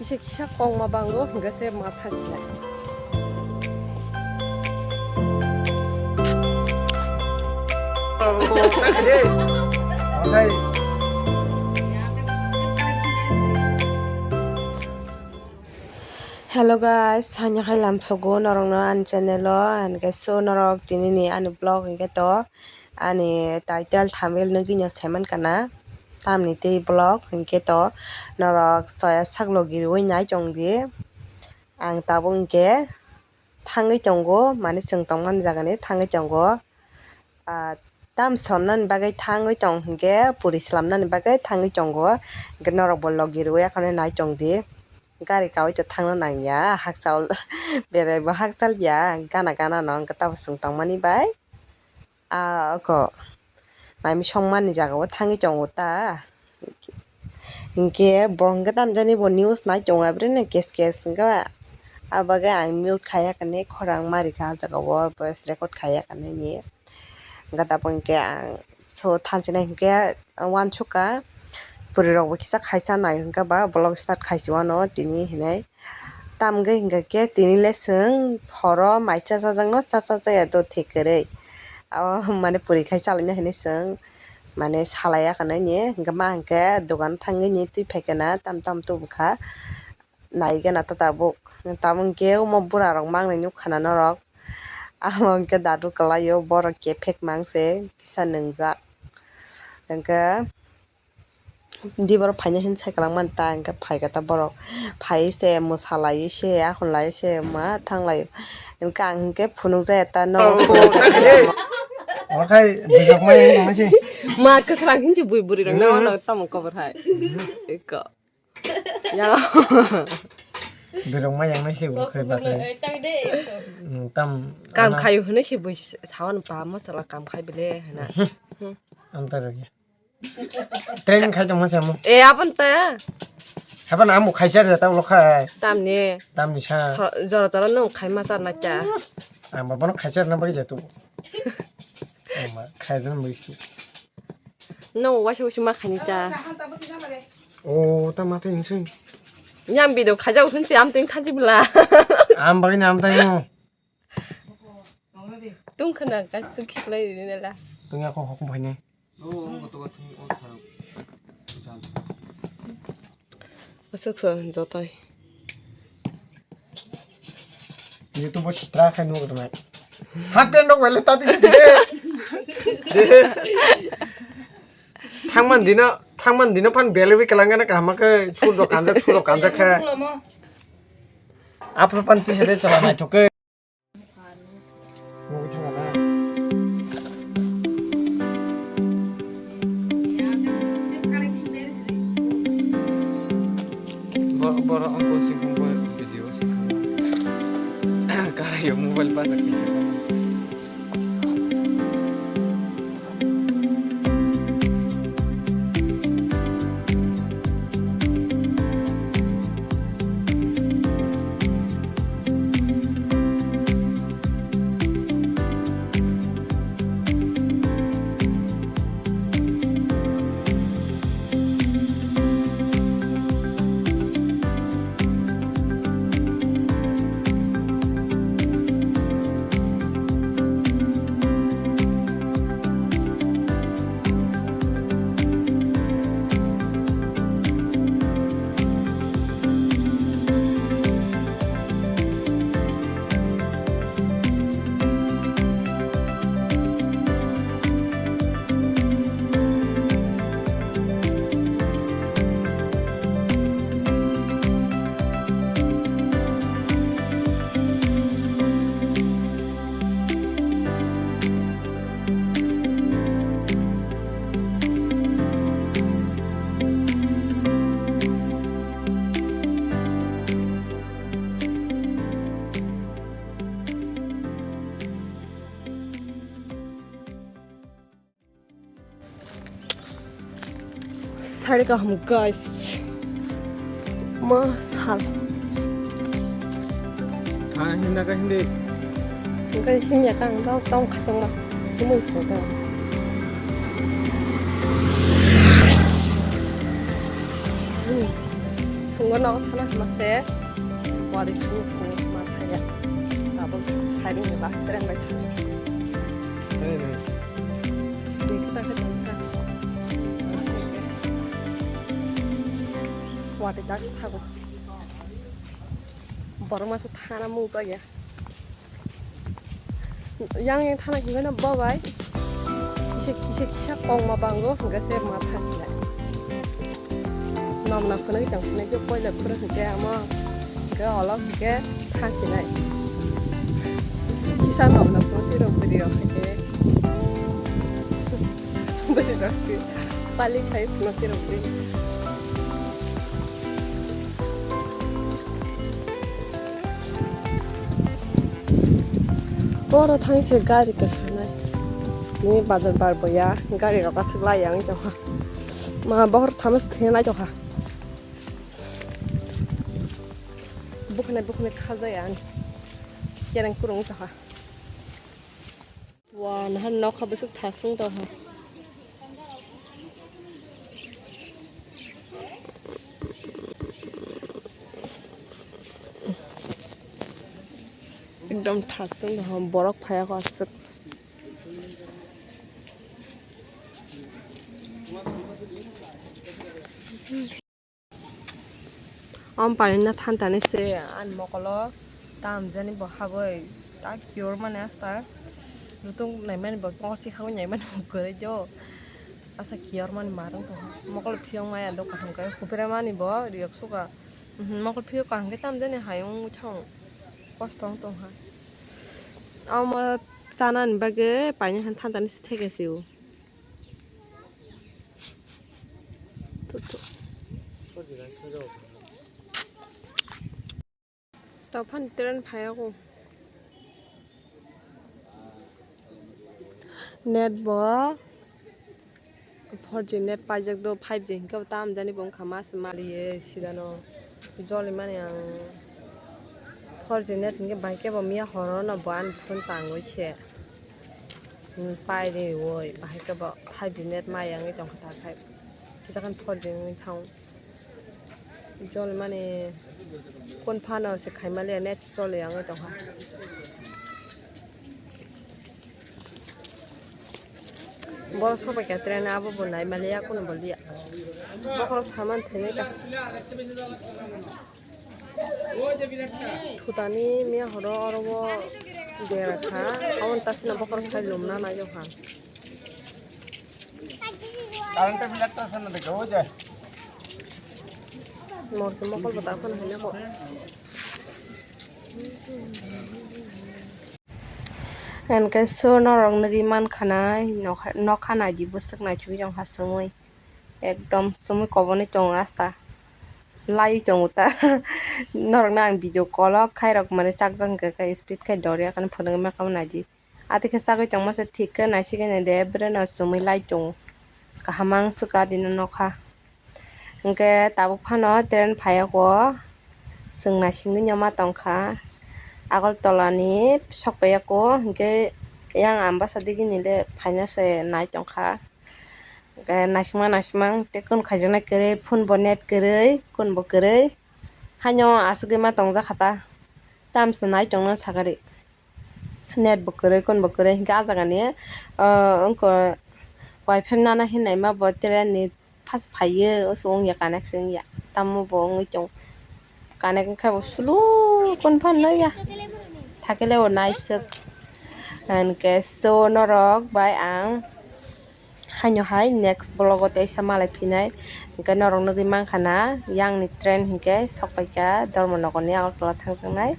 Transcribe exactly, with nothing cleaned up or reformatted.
Kisa kisa kok ma bango, hingke se ma thang sinai. Hello guys, sanya hai lamsogo norokno ani channel o, and guys, so norok tini ni ani vlog hingke to ani title thumbnail nugui no saiman kana tamni tei vlog hingke to norok soya sak logi rwui nai chong di. Ang tabuk hingke thangwi tongo, mane chwng tongmani jaga ni thangwi tongo. Ah, tam swlamnani bagwi thangwi tong hinkhe puri swlamnani bagwi thangwi tongo. Hinkhe norok bo logi rwui akhano nai tong di. Gari kaui to thangna nangya, hakchal berai bo hakchal ya, gana gana no hinkhe tamo chwng tongmani bai. Ah, oko mai misongmani jaga o thangwi tongo ta. Hinkhe bo hinkhe tamjani bo news nai tongo, abreno kes kes hinkhe abo bagwi ang mute khaiya kani khorang ma rikha ah jaga o voice record khaiya kani ni. Hinkhe tabuk hinkhe ang so thansinai hinkhe uansukha puri rok bo kisa khaisa nai hinkhe ba vlog start khaisi uano tini hinui. Tamgwi hinkhe khe tini le chwng horo mai chachajakno chachajaya do thik kwrwi. Abo mane puri khai chalaina hinui chwng mane salaiya khe nini hinkhe ma hinkhe dogan thangwi ni twi phaikhe na tam tam tubukha naigena ta tabuk. Tamo hinkhe omo bura rok mangnai nukha na norok. Amo hinkhe dadu kwlaio borok kephek mang se kisa nwngjak. Hinkhe. Di borok phaina hin sai kwlangmani ta hinkhe phaikha ta borok phai se mwsalai se ahonlai se ma thanglai hinkhe ang hinkhe phunukjaya ta no. Okhai bijok mai wngma se. Ma kwsrang hinsi bui buri rok na wano tamo kobor hai. Eko. Ya. Bijok mai yang nai se okhai basai. Tam kam khayu hwnwi se bui sawan pa masala kam khai bile hwna. Am ta rwgya. Training khai tongma se amo. E, abon ta. Haban amo khaisa rwta ulo khai. Tamni. Tamni sa. Jora jora nung khai ma charna cha. Ang ba bono khaisa rwna bagwi jatu. Ang ba khai dan bagwi stu. No, waisa waisa ma khaini cha. O, ta ma tei nsung. Yang bido khaja usun si am teng thaji bla. Am bagwi na am tei no. Tung khna ka su khiklai ni la. Tung ya ko hok bhai ne. Aswk so jotai. YouTube o sitra khai nuk rwnai. Half pant rok belai tati se. Thangman dino, thangman dino phan belai wi kalangana kaham khe sur rok kanjak, sur rok kanjak kha. Aphuru phan tisa de chala naithok khe. Bo-, borok ang kosing kong bo video sing kong. Kara yo mobile pa sa kisa. Sari kaham, guys. Ma sal. Ah, hindi ka hindi. Hindi ka hindi ka ang tao tao khatang ma. Hindi ko tao. Hmm. Ngo nogo thana hwnba se, wari thani thani ma thaya. Abo sairing ni last train bai thani. Nai, nai. Ni khe ta khe thansa. Wari tak thago. Borok masa thana mung jagya. Yang yang thana hingke no babai. Kisa kisa kisa kong ma bango hingke se ma thansinai. Nom na khuna tong sinai jo koila khura hingke amo hingke olo hingke thansinai. Kisa nom na khuna tiro video hingke. Bari rasti pali khai khuna tiro video. Boro thang se gari kwcham nai. Ni bazar bar boya gari rok aswk lai yang tongkha. Ma bohor thama se thengna tongkha. Bukhne bukhne kha jaya ani. Kereng kurung tongkha. Wa, nahan nokha bwswk thasung tongkha. Ekdom thasung tongkha, borok phaiya kho aswk. Om paina than tani se ani mokolo tam jani bo haboi ta kiyor mani asta lutung nai mani bo tongsi haboi nai mani bo kwrwi jo asa kiyor mani marwng tongha mokolo phiyong maya do kaham khe hupre mani bo riyok suka mokol phiyok kaham khe tam jani hayung thang kosto wng tongha omo chanani bagwi paina han than tani se theke se o. Tao phani train phaiyago. Net bo four G net paijak do, five G hinkhe bo tamjani bo wngkha ma se maliye sidano. Jolimani ang four G net hinkhe bai khe bo miya horo no bo ani phone tangwi se. Hmm, pai de woi, bahai khe bo five G net maya wngwi tongkha ta khai. Kisa khan four G wngwi thang. Jol mani kun phano se khai maliya net choli wngwi tongkha. Boro sobai kha train abo bo nai maliya kuno bo liya. Bokhorok saman thengwi kha. Thutani miya horo oro o dera kha. Aboni tasina bokhorok sai lumna nai o kha. Current-o bilat ta sana dekho, o je. Morke mokol bo ta phano hino ko. Enke so norok nugwi mankha nai, nokha, nokha naidi bwswk naichugwi tongkha chumui. Ekdom chumui kobonwi tongo asta. Laiwi tongo ta. Norokno ang video call o khairok mani chakjak hwnkhe khe speed khai dorya khe phunugwi mankha naidi. Ati khe chagwi tongma se thik khe naisigwi naide, breno chumui lai tongo. Kaham ang swkha adino nokha. Hwnkhe tabuk phano train phaiya kho, chwng naisingwi no ma tongkha. Agartala ni sok paiya kho, hwnkhe yang Ambasa digini le phaina se nai tongkha. Hwnkhe naisingma naisingma tei kun khaijaknai kwrwi, phone bo net kwrwi, kun bo kwrwi. Haino aswkgwi ma tongjakha ta. Tamo se nai tongno sakari. Net bo kwrwi, kun bo kwrwi, hinkhe ah jagani, ah, wngkha wifi nana hinwi ma bo train ni first phaiyo, oso wngya connect se wngya, tamo bo wngwi tongo, connect wngkha bo slow kun phano ya, thakele bo naisuk, hinkhe so norok bai ang. Haino hai next vlog o teisa malai phinai. Hwnkhe norok nugwi mankha na, yang ni train hinkhe sok paikha Dharmanagar ni Agartala thangjaknai.